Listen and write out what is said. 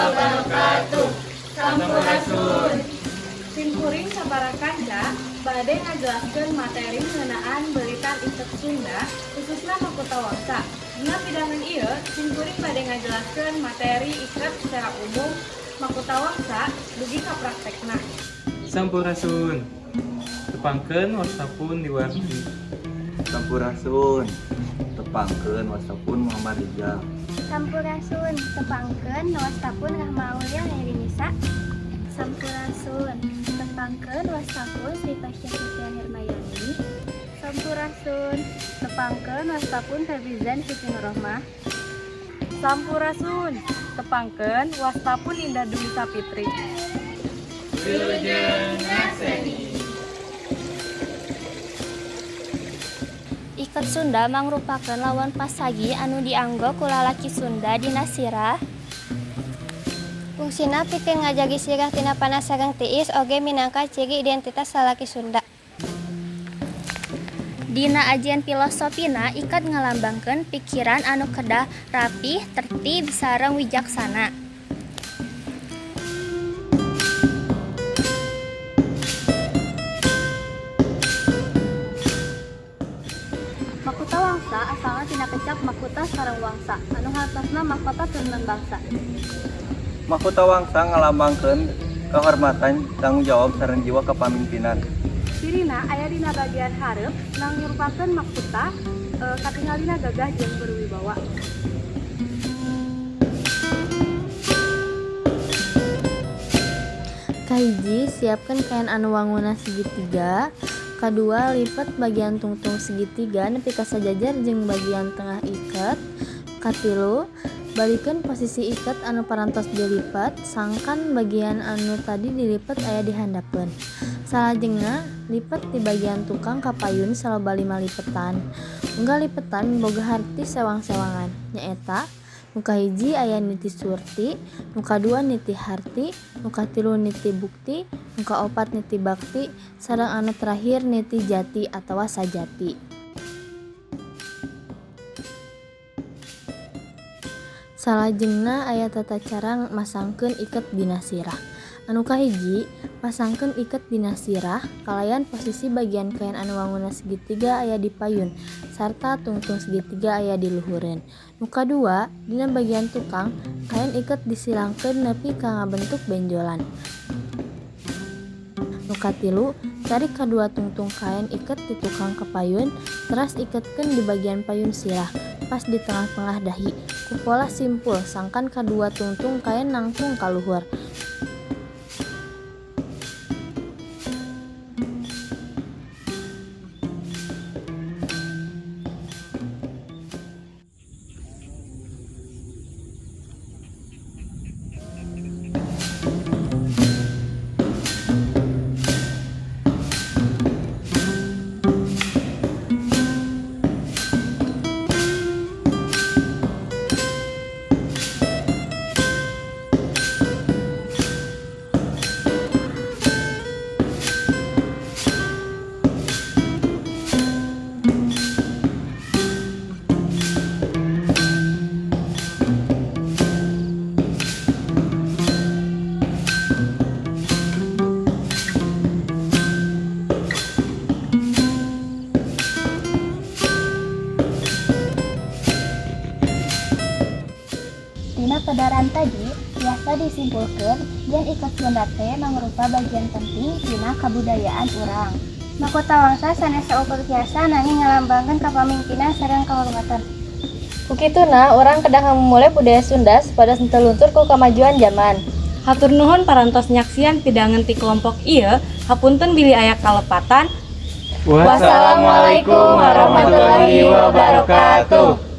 Wabarakatuh. Sampurasun. Simkuring sabara kanca bade ngajelaskeun materi ngeunaan beulitan iket Sunda, khususna Makota Wangsa. Dina pidangan ieu, simkuring bade ngajelaskeun materi iket secara umum, Makota Wangsa, dugi ka praktekna. Sampurasun. Tepangkeun, wasta pun Diwarni. Sampurasun. Tepangkeun, wasta pun Muhammad Rijal. Sampurasun, tepangkeun, wasta pun Rahma Aulia Nisa. Sampurasun, tepangkeun, wasta pun Sri Pasya Fitria Hermayani. Sampurasun, tepangkeun, wasta pun Febrizan Siti Nurrohmah. Sampurasun, tepangkeun, wasta pun Indah Dwi Sapitri. Wilujeng ngakseni. Iket Sunda mangrupakeun lawon pasagi anu dianggo ku lalaki Sunda dina sirah. Fungsina pikeun ngajagi sirah tina panas sareng tiis, oge minangka ciri identitas salaki Sunda. Dina ajian filosofina, iket ngalambangkeun pikiran anu kedah rapih, tertib, sareng wijaksana. Makota Wangsa asalna tina kecap makuta sareng wangsa, anu hartosna mahkota turunan bangsa. Mahkota Wangsa ngalambangkeun kehormatan, tanggung jawab, sareng jiwa kepamimpinan. Cirina aya dina bagian hareup, mangrupakeun makota, katingalina gagah jeung berwibawa. Kahiji, siapkan kain anu wangunna segitiga. Kadua, lipet bagian tungtung segitiga nepi ka sajajar jeung bagian tengah iket. Katilu, balikeun posisi iket anu parantos dilipet, sangkan bagian anu tadi dilipet aya di handapeun. Salajengna, lipet di bagian tukang ka payun saloba 5 lipetan. Unggal lipetan miboga harti sewang-sewangan, nyaeta: nu kahiji aya niti surti, nu kadua niti harti, nu katilu niti bukti, nu kaopat niti bakti, sareng anu terakhir niti jati atawa sajati. Salajengna aya tata cara masangkeun iket dina sirah. Anu kahiji, pasangkeun iket dina sirah kalayan posisi bagian kain anu wangunna segitiga aya di payun sarta tungtung segitiga aya di luhureun. Nu kadua, dina bagian tukang, kain iket disilangkeun nepi ka ngabentuk benjolan. Nu katilu, tarik kadua tungtung kain iket di tukang ka payun, teras iketkeun di bagian payun sirah, pas di tengah-tengah dahi, ku pola simpul sangkan kadua tungtung kain nangtung ka luhur. Tina pedaran tadi biasa disimpulkan yen iket Sunda teh mangrupa bagian penting tina kabudayaan urang. Makota Wangsa sanes saukur hiasan, nanging ngalambangkeun kapamimpinan sareng kahormatan. Ku kituna urang kedah ngamumule budaya Sunda supados henteu luntur ku kamajuan zaman. Hatur nuhun parantos nyaksian pidangan ti kelompok ieu. Hapunten bilih aya kalepatan. Wassalamualaikum warahmatullahi wabarakatuh.